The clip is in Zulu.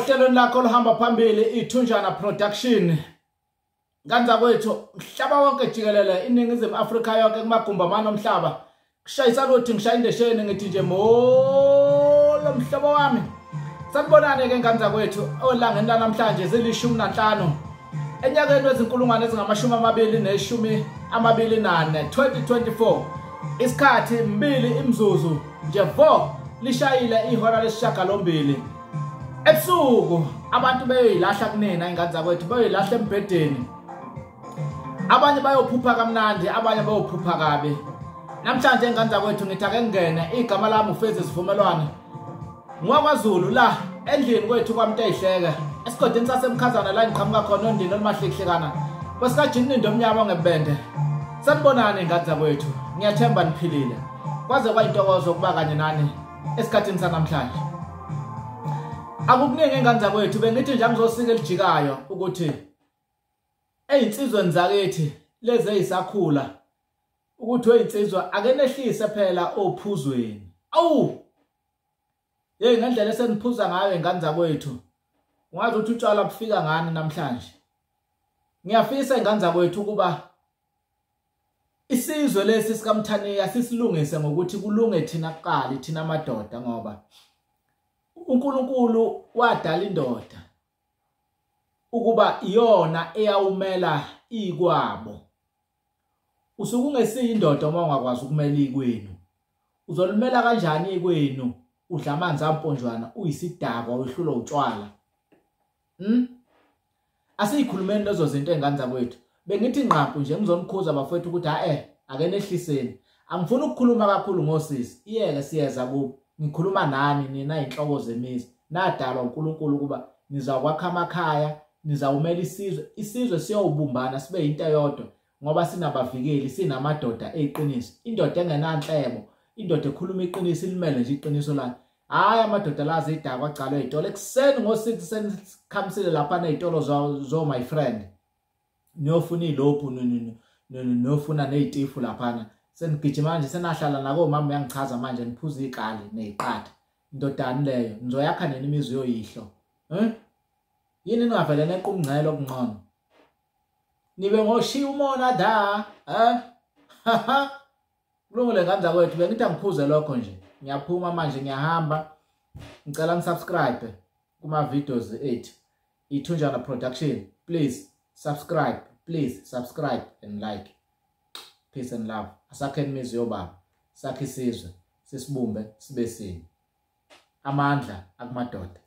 Ohlelweni lakho oluhamba phambili iThunjana Production. Nganza kwethu mhlaba wonke jikelele iNingizimu Afrika yonke kumagumbi amane omhlaba. Kushayisa lutho ngishaya indesheni ngithi nje molo mhlobo wami. Sanibonane ke nganza kwethu olangeni lanamhlanje zili-15 enyakeni wezinkulungwane ezingama-2024 2024. Isikhathi 2 imizuzu nje 4 lishayile ihora lesi-8. Ebusuku abantu beyoyilahla kunina ingane zakwethu, beyoyilahla embhedeni. Abanye bayophupha kamnandi, abanye bayophupha kabi. Namhlanje ingane zakwethu ngithi ake ngene, igama lami uFezi Sivumelwano. NgowakwaZulu la endlini kwethu kwaMnteyihleke, esigodini saseMkhazana la ngiqhamuka khona ondini olumahlikihlekana. Kwesikajini omnyama ngebende. Sanibonani ingane zakwethu, ngiyathemba niphilile. Kwaze kwayintokozo ukuba kanye nani esikhathini sanamhlanje. Akukuningi ingane zakwethu, bengithi nje angizosika elijikayo ukuthi eyinsizweni zakithi lezi ezisakhula ukuthi weyinsizwa ake nehlise phela ophuzweni. Awu! Hey, ngendlela eseniphuza ngayo ingane zakwethu, ungazi ukuthi utshwala bufika ngani namhlanje. Ngiyafisa ingane zakwethu ukuba isizwe lesi sikaMthaniya sisilungise ngokuthi kulunge thina kuqala, thina amadoda, ngoba uNkulunkulu wadala indoda ukuba iyona eyawumela ikwabo. Usuke ungesiyo indoda uma ungakwazi ukumela ikwenu. Uzolimela kanjani ikwenu udla amanzi amponjwana uyisidakwa wehlulwa utshwala? Asiyikhulumeni lezo zinto engane zakwethu. Bengithi ngqampu nje ngizonikhuza bafowethu ukuthi ake nehliseni. Angifuni ukukhuluma kakhulu ngosisi. Iyeke siyeza kubo. Ngikhuluma nani nina inhloko zemizi. Nadalwa uNkulunkulu ukuba nizakwakha amakhaya, nizawumela isizwe. Isizwe siyowubumbana sibe into eyodwa ngoba sinabavikeli, sinamadoda eqiniso. Indoda engenanhlebo, indoda ekhuluma iqiniso, ilimele nje iqiniso layo. Hayi amadoda lazi idakwa agcalwe ezitolo ekuseni ngo-6 senikhamisile lapha nezitolo zo my friend. Niyofuna ilophu niyofuna nezitifu laphana. Senigijima manje senahlala nako mama uyangichaza manje niphuza ikali neziqatha. Indodani leyo nizoyakha nini imizi yoyihlo? Yini ningavele neqa umngcele okungcono? Nibe ngoshiya umona da, Kulungile ngane zakwethu, bengithi angiphuze lokho nje. Ngiyaphuma manje ngiyahamba. Ngicela nisubscribe kuma videos ethu. iThunjana Production. Please subscribe, please subscribe and like. Peace and love. Asakheni imizi yobaba. Sakhe isizwe, sisibumbe sibe sinye. Amandla akumadoda.